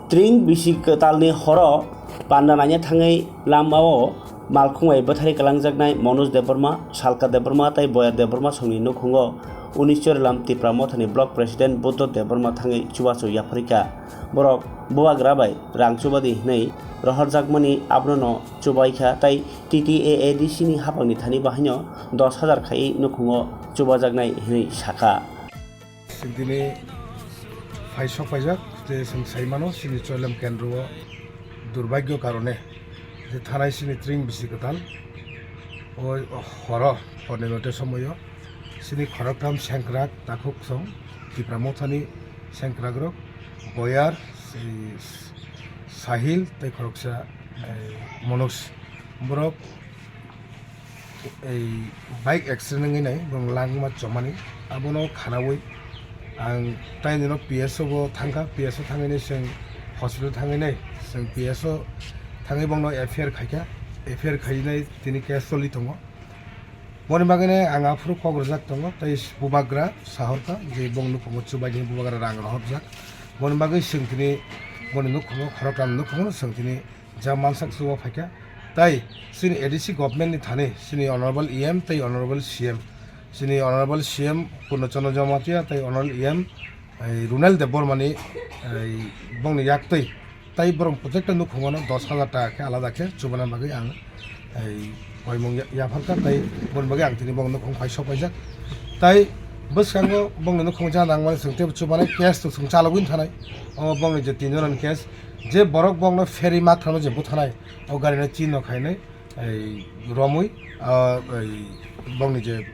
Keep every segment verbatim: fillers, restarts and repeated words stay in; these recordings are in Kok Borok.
Tring bisi kwtalni horo panda naina thangwi lamao malkhung bai bwthari kwlangjaknai Manoj Debbarma, Salka Debbarma tei Boyar Debbarma songni nukhungo unis Chorilam Tipra Mothani Block President Buddho Debbarma thangwi chubachu yapharikha. Borok bubagra bai rang chubadi hwnwi rohorjakmani abono chubaikha tei T T A A D C ni haphangni thani bahaino dos hajar khaiwi nukhungo chubajaknai hwnwi sakha. Chwng tini phai sok paijak, tei chwng sai mano, chini Chorilam kendro o durbagyo karone je thanai chini tring bisi kwtal o horo, horni note somoyo chini khoroktham sengkrak takhuk song Tipra Mothani sengkrak rok Boyar, si-, Sahil tei khoroksa, eh, Manoj, borok ei bike accident wngwi nai, borok langma chomani, abono khanaui ang taini no P S O bo thangkha, P S O thangwi nai chwng hospital thangwi nai chwng P S O thangwi bongno F I R khaikha, F I R khainai tini case choli tongo. Boni bagwi nai ang aphuru kok rwjak tongo, tei bubagra sahorkha je bong nukhungo chubaini bubagra rang rohorjak, boni bagwi chwng tini boni nukhungo khoroktham nukhungo chwng tini jam mansak chuba phaikha. Tai chini A D C government ni thani chini honorable E M tei honorable C M, chini honorable C M Purno Chandra Jamatia tei honorable E M, eh, Runal Debbarma ni, eh, bongni yaktwi tai borok project nukhungo no dos hajar taka khe alada khe chubana bagwi ang, eh, koimung ya-, yapharkha tai boni bagwi ang tini bong nukhung phai sok paijak. Tai bwskango bongni nukhung cha nangmani chwng tei chubana case to chwng chalogwi thanai. O bongni je tinjorani case, je borok bongno ferry mak thangno je buthanai, o gari no chin no khainai, ei romwi, ah, ei bongni je,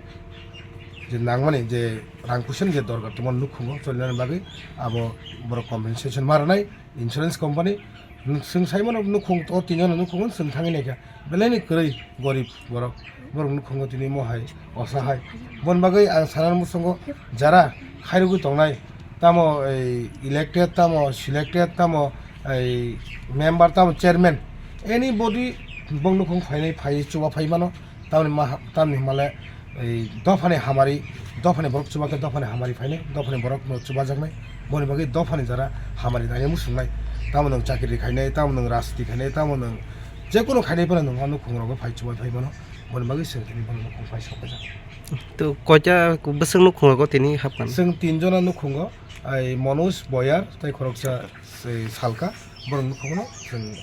je nangmani je rang puisa ni je dorkar tongmani nukhungo cholinani bagwi abo borok compensation ma rwnai insurance company. Chwng sai mano nukhung o tinjorno nukhungo chwng thangwi naikha. Belai ni kwrwi gorib borok, borok nukhungo tini mohai, osahai. Boni bagwi ang sana muchungo jara khairogwi tongnai, tamo ei elected, tamo selected, tamo ei member, tamo chairman, anybody bong nukhung phainai, phai chuba phai mano, tamni ma, tamni himale ei dophani hamari, dophani borok chuba khe dophani hamari phainai, dophani borok no chubajaknai, boni bagwi dophani jara hamari nangya muchungnai, tamo nwng chakri khainai, tamo nwng rajniti khainai, tamo nwng jekunu khainai phano nwng o nukhung rogo phai chuba phai mano, boni bagwi chwng tini borok nukhung phai sok paijak. To koita bwswk nukhung rogo tini hapkan? Chwng tin jona nukhungo, ai Manoj Boyar tei khoroksa, se Salka, borok nukhungo chwng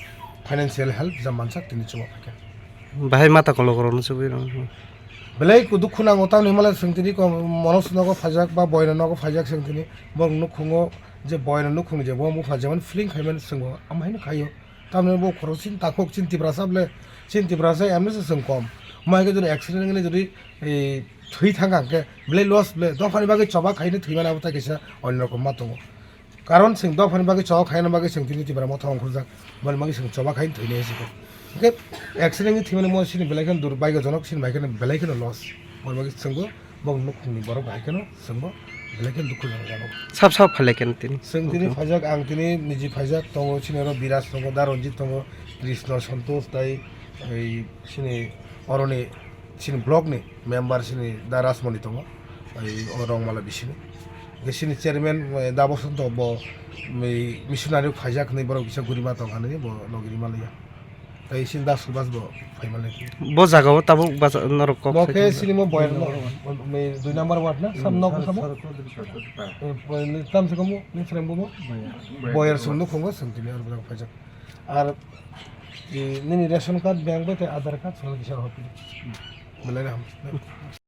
financial help jam mansak tini chuba phaikha. Bahai mata kolok rok no chugwi rw. Belai ku dukhu nango tamni himale chwng tini ko Manoj nogo phaijak ba Boyar nogo phaijak chwng tini borok nukhungo je Boyar nukhung je bo bupha jemon feeling khaimani chwng bo amhaino khaio. Tamni bo khorok chini takhuk chini Tiprasa ble, chini Tiprasa emni se chwng kom. Mai khe jodi accident wngwi jodi, eh, thwi thang kha hwnkhe belai loss ble, dophani bagwi choba khaino thwimani abo tai kaisa onno rokom ma tongo. Karon chwng dophani bagwi choba khaina bagwi chwng tini Tipra Motha ongkhorjak, boni bagwi chwng choba khaino thwinai se khe. Hwnkhe accident wngwi thwimani mo chini belai kheno durbhagyojonok, chini bai kheno belai kheno loss. Boni bagwi chwngbo Bong nukhungni borok hai kheno chwngbo belai khe dukhu jana jano. Sab sab phailai khe tini. Chwng tini phaijak, ang tini niji phaijak tongo, chini oro Biraj tongo, Da Ranjit tongo, Krishna, Santosh tai, ei chini oroni chini block ni member chini Da Rajmoni tongo, ei o Rongmala bisini. Hwnkhe chini chairman, eh, Da Bosonto bo, ei missionary phaijak hinwi borok kisa gurima tong hinwi bo logi rima liya. Tai isin Das Subas bo phai male. Bo jaga o tabuk bacha norok kok. Bo khe sini mo Boyer no, me dui number ward na, sam nok samo. Eh, tam se komo, ni frame bo mo. Boyer sung no khongo sung tini ar bwrang phaijak. Ar, eh, nini ration card, bank bo tei Aadhaar card sung kisa hopi. Belai na ham.